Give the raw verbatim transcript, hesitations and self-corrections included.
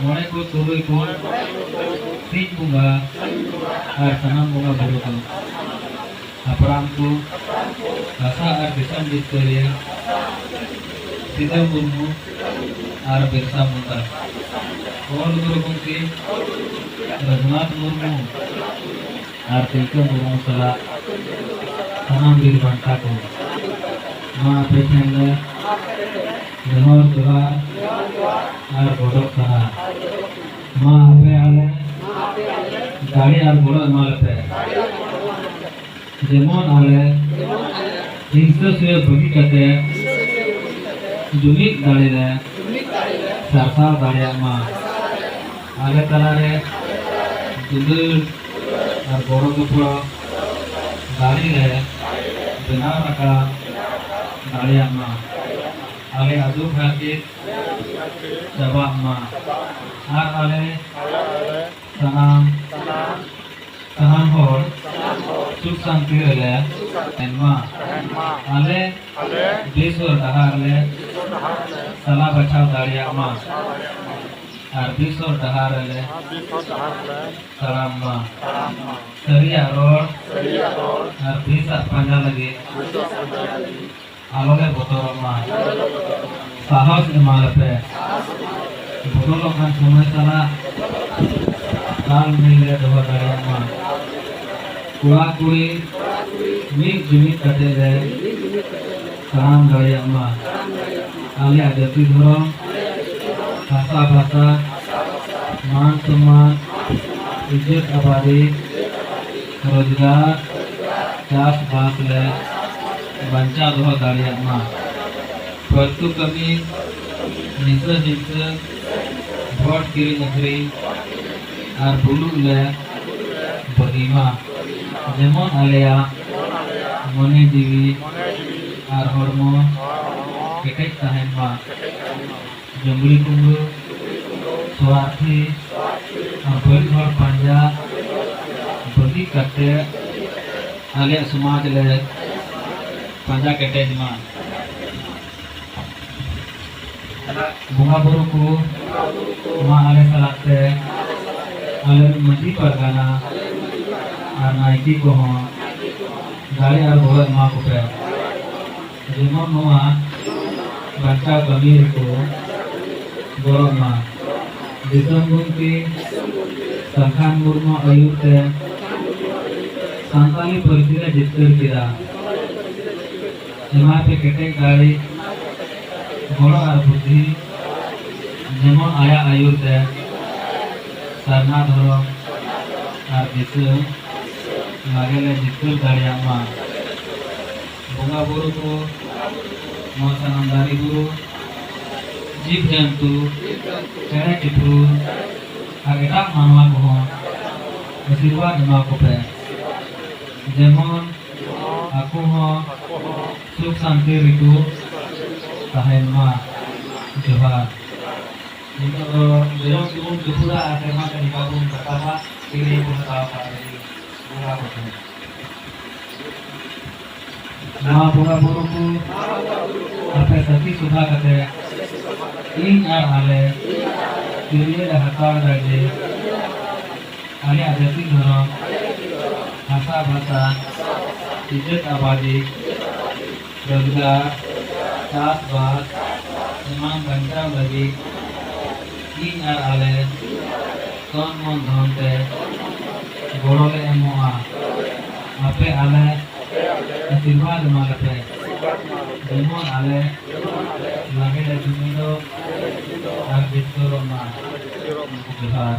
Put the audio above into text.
ᱢᱚᱬᱮ ᱠᱚ ᱛᱩᱨᱩᱭ ᱠᱚ ᱥᱤᱧ ᱵᱚᱸᱜᱟ ᱟᱨ ᱥᱟᱱᱟᱢ ᱵᱚᱸᱜᱟ ᱵᱩᱨᱩ ᱠᱚ, ᱦᱟᱯᱲᱟᱢ ᱠᱚ, ᱦᱟᱥᱟ ᱟᱨ ᱫᱤᱥᱚᱢ ᱡᱤᱛᱠᱟᱹᱨᱤᱭᱟᱹ ᱥᱤᱫᱟᱹ ᱢᱩᱨᱢᱩ ᱟᱨ ᱵᱤᱨᱥᱟ ᱢᱩᱱᱰᱟ, ᱚᱞ ᱜᱩᱨᱩ ᱜᱚᱢᱠᱮ ᱨᱚᱜᱷᱩᱱᱟᱛᱷ ᱢᱩᱨᱢᱩ ᱟᱨ ᱛᱤᱞᱠᱟᱹ ᱢᱩᱨᱢᱩ ᱥᱟᱞᱟᱜ ᱥᱟᱱᱟᱢ ᱵᱤᱨ ᱵᱟᱱᱴᱟ ᱠᱚ, ᱱᱚᱣᱟ ᱟᱯᱮ ᱴᱷᱮᱱ ᱞᱮ ᱱᱮᱦᱚᱨ ᱡᱚᱦᱟᱨ ᱟᱨ ᱜᱚᱰᱚᱜ ᱠᱟᱱᱟ᱾ ᱢᱟ ᱟᱯᱮ ᱟᱞᱮ ᱫᱟᱲᱮ ᱟᱨ ᱜᱚᱲᱚ ᱮᱢᱟ ᱞᱮᱯᱮ, ᱡᱮᱢᱚᱱ ᱟᱞᱮ ᱦᱤᱝᱥᱟᱹ ᱥᱩᱭᱟᱹ ᱵᱟᱹᱜᱤ ᱠᱟᱛᱮ ᱡᱩᱢᱤᱫ ᱫᱟᱲᱮ ᱞᱮ ᱥᱟᱨᱥᱟᱣ ᱫᱟᱲᱮᱭᱟᱜ ᱢᱟ᱾ ᱟᱞᱮ ᱛᱟᱞᱟᱨᱮ ᱫᱩᱞᱟᱹᱲ ᱟᱨ ᱜᱚᱲᱚ ᱜᱚᱯᱚᱲᱚ ᱫᱟᱲᱮ ᱞᱮ ᱵᱮᱱᱟᱣ ᱨᱟᱠᱟᱵ ᱫᱟᱲᱮᱭᱟᱜ ᱢᱟ᱾ ᱟᱞᱮᱭᱟᱜ ᱫᱩᱠ ᱦᱟᱨᱠᱮᱛ ᱪᱟᱵᱟᱜ ᱢᱟ ᱟᱨ ᱟᱞᱮ ᱥᱟᱱᱟᱢ ᱥᱟᱱᱟᱢ ᱦᱚᱲ ᱥᱩᱠ ᱥᱟᱱᱛᱤ ᱨᱮᱞᱮ ᱛᱟᱦᱮᱱ ᱢᱟ᱾ ᱟᱞᱮ ᱵᱮᱥ ᱦᱚᱨ ᱰᱟᱦᱟᱨ ᱞᱮ ᱥᱟᱞᱟ ᱵᱟᱪᱷᱟᱣ ᱫᱟᱲᱮᱭᱟᱜ ᱢᱟ ᱟᱨ ᱵᱮᱥ ᱦᱚᱨ ᱰᱟᱦᱟᱨ ᱨᱮᱞᱮ ᱛᱟᱲᱟᱢ ᱢᱟ᱾ ᱥᱟᱹᱨᱤᱭᱟᱜ ᱨᱚᱲ ᱟᱨ ᱵᱮᱥᱟᱜ ᱯᱟᱸᱡᱟ ᱞᱟᱹᱜᱤᱫ ᱟᱞᱚᱞᱮ ᱵᱚᱛᱚᱨᱚᱜ ᱢᱟ᱾ ᱥᱟᱦᱚᱥ ᱮᱢᱟ ᱞᱮᱯᱮ᱾ ᱵᱚᱫᱚᱞᱚᱜ ᱠᱟᱱ ᱥᱚᱢᱚᱭ ᱥᱟᱞᱟᱜ ᱛᱟᱞ ᱢᱤᱞ ᱞᱮ ᱫᱚᱦᱚ ᱫᱟᱲᱮᱭᱟᱜ ᱢᱟ᱾ ᱠᱚᱲᱟ ᱠᱩᱲᱤ ᱢᱤᱫ ᱡᱩᱢᱤᱫ ᱠᱟᱛᱮ ᱞᱮ ᱛᱟᱲᱟᱢ ᱫᱟᱲᱮᱭᱟᱜ ᱢᱟ᱾ ᱟᱞᱮᱭᱟᱜ ᱡᱟᱹᱛᱤ ᱫᱷᱚᱨᱚᱢ, ᱵᱷᱟᱥᱟ ᱵᱷᱟᱥᱟ, ᱢᱟᱱ ᱥᱚᱢᱢᱟᱱ, ᱤᱡᱽᱡᱚᱛ ᱟᱵᱟᱫᱤ, ᱨᱳᱡᱽᱜᱟᱨ, ᱪᱟᱥᱵᱟᱥ ᱞᱮ ᱵᱟᱧᱪᱟᱣ ᱫᱚᱦᱚ ᱫᱟᱲᱮᱭᱟᱜ ᱢᱟ᱾ ᱯᱷᱟᱹᱞᱛᱩ ᱠᱟᱹᱢᱤ, ᱱᱤᱥᱟᱹ ᱦᱤᱝᱥᱟᱹ, ᱵᱷᱳᱴ ᱠᱤᱨᱤᱧ ᱟᱹᱠᱷᱨᱤᱧ ᱟᱨ ᱵᱩᱞᱩᱜ ᱞᱮ ᱵᱟᱹᱜᱤ ᱢᱟ᱾ ᱡᱮᱢᱚᱱ ᱟᱞᱮᱭᱟᱜ ᱢᱚᱱᱮ ᱡᱤᱣᱤ ᱟᱨ ᱦᱚᱲᱢᱚ ᱠᱮᱴᱮᱡ ᱛᱟᱦᱮᱱ ᱢᱟ᱾ ᱡᱩᱢᱲᱤ ᱠᱩᱢᱲᱩ, ᱥᱣᱟᱨᱛᱷᱤ ᱟᱨ ᱵᱟᱹᱲᱤᱡ ᱦᱚᱲ ᱯᱟᱸᱡᱟ ᱵᱟᱹᱜᱤ ᱠᱟᱛᱮ ᱟᱞᱮᱭᱟᱜ ᱥᱚᱢᱟᱡᱽ ᱞᱮ ᱯᱟᱸᱡᱟ ᱠᱮᱴᱮᱡ ᱢᱟ᱾ ᱵᱚᱸᱜᱟ ᱵᱩᱨᱩ ᱠᱚ ᱢᱟ ᱟᱞᱮ ᱥᱟᱞᱟᱜ ᱛᱮ, ᱟᱞᱮ ᱢᱟᱹᱡᱷᱤ ᱯᱟᱨᱜᱟᱱᱟ ᱟᱨ ᱱᱟᱭᱠᱮ ᱠᱚᱦᱚᱸ ᱫᱟᱲᱮ ᱟᱨ ᱜᱚᱲᱚ ᱮᱢᱟ ᱠᱚᱯᱮ, ᱡᱮᱢᱚᱱ ᱱᱚᱣᱟ ᱵᱟᱧᱪᱟᱣ ᱠᱟᱹᱢᱤ ᱨᱮᱠᱚ ᱜᱚᱲᱚᱜ ᱢᱟ᱾ ᱫᱤᱥᱚᱢ ᱜᱚᱢᱠᱮ ᱥᱟᱞᱠᱷᱟᱱ ᱢᱩᱨᱢᱩ ᱟᱹᱭᱩᱨ ᱛᱮ ᱥᱟᱱᱛᱟᱞᱤ ᱯᱟᱹᱨᱥᱤ ᱞᱮ ᱡᱤᱛᱠᱟᱹᱨ ᱠᱮᱫᱟ᱾ ᱮᱢᱟᱭ ᱯᱮ ᱠᱮᱴᱮᱡ ᱫᱟᱲᱮ, ᱜᱚᱲᱚ ᱟᱨ ᱵᱩᱫᱽᱫᱷᱤ, ᱡᱮᱢᱚᱱ ᱟᱭᱟᱜ ᱟᱹᱭᱩᱨ ᱛᱮ ᱥᱟᱨᱱᱟ ᱫᱷᱚᱨᱚᱢ ᱟᱨ ᱫᱤᱥᱟᱹᱢ ᱞᱟᱜᱮ ᱞᱮ ᱡᱤᱛᱠᱟᱹᱨ ᱫᱟᱲᱮᱭᱟᱜ ᱢᱟ᱾ ᱵᱚᱸᱜᱟ ᱵᱩᱨᱩ ᱠᱚ, ᱱᱚᱣᱟ ᱥᱟᱱᱟᱢ ᱫᱟᱨᱮ ᱵᱩᱨᱩ, ᱡᱤᱵᱽ ᱡᱚᱱᱛᱩ, ᱪᱮᱬᱮ ᱪᱤᱯᱨᱩ ᱟᱨ ᱮᱴᱟᱜ ᱢᱟᱱᱣᱟ ᱠᱚᱦᱚᱸ ᱟᱥᱤᱨᱵᱟᱫᱽ ᱮᱢᱟ ᱠᱚᱯᱮ, ᱡᱮᱢᱚᱱ ᱟᱠᱚ ᱦᱚᱸ ᱥᱩᱠ ᱥᱟᱱᱛᱤ ᱨᱮᱠᱚ ᱛᱟᱦᱮᱱ ᱢᱟ᱾ ᱡᱚᱦᱟᱨ᱾ ᱱᱤᱛᱚᱜ ᱫᱚ ᱡᱚᱭᱚᱱ ᱛᱮᱵᱚᱱ ᱫᱩᱯᱲᱩᱵᱟ ᱟᱨ ᱥᱮᱨᱢᱟ ᱛᱮ ᱱᱤᱝᱠᱟ ᱵᱚᱱ ᱨᱟᱠᱟᱵᱟ᱾ ᱛᱤᱨᱭᱳ ᱵᱚᱱ ᱦᱟᱛᱟᱣ ᱠᱟᱜ ᱞᱟᱹᱜᱤᱫ ᱵᱚᱸᱜᱟ ᱠᱚ ᱴᱷᱮᱱ᱾ ᱱᱚᱣᱟ ᱵᱚᱸᱜᱟ ᱵᱩᱨᱩ ᱠᱚ ᱟᱯᱮ ᱥᱟᱹᱠᱷᱤ ᱥᱚᱵᱷᱟ ᱠᱟᱛᱮ ᱤᱧ ᱟᱨ ᱟᱞᱮ ᱛᱤᱨᱭᱳ ᱞᱮ ᱦᱟᱛᱟᱣ ᱮᱫᱟ ᱡᱮ ᱟᱞᱮᱭᱟᱜ ᱡᱟᱹᱛᱤ ᱫᱷᱚᱨᱚᱢ, ᱵᱷᱟᱥᱟ ᱵᱷᱟᱥᱟ, ᱤᱡᱽᱡᱚᱛ ᱟᱵᱟᱫᱤ, ᱨᱳᱡᱽᱜᱟᱨ, ᱪᱟᱥᱵᱟᱥ ᱮᱢᱟᱱ ᱵᱟᱧᱪᱟᱣ ᱞᱟᱹᱜᱤᱫ ᱤᱧ ᱟᱨ ᱟᱞᱮ ᱛᱚᱱ ᱢᱚᱱ ᱫᱷᱚᱱ ᱛᱮ ᱜᱚᱲᱚ ᱞᱮ ᱮᱢᱚᱜᱼᱟ᱾ ᱟᱯᱮ ᱟᱞᱮ ᱟᱥᱤᱨᱵᱟᱫᱽ ᱮᱢᱟ ᱞᱮᱯᱮ, ᱡᱮᱢᱚᱱ ᱟᱞᱮ ᱞᱟᱜᱮ ᱞᱮ ᱡᱩᱢᱤᱫᱚᱜ ᱟᱨ ᱡᱤᱛᱠᱟᱹᱨᱚᱜ ᱢᱟ᱾ ᱡᱚᱦᱟᱨ᱾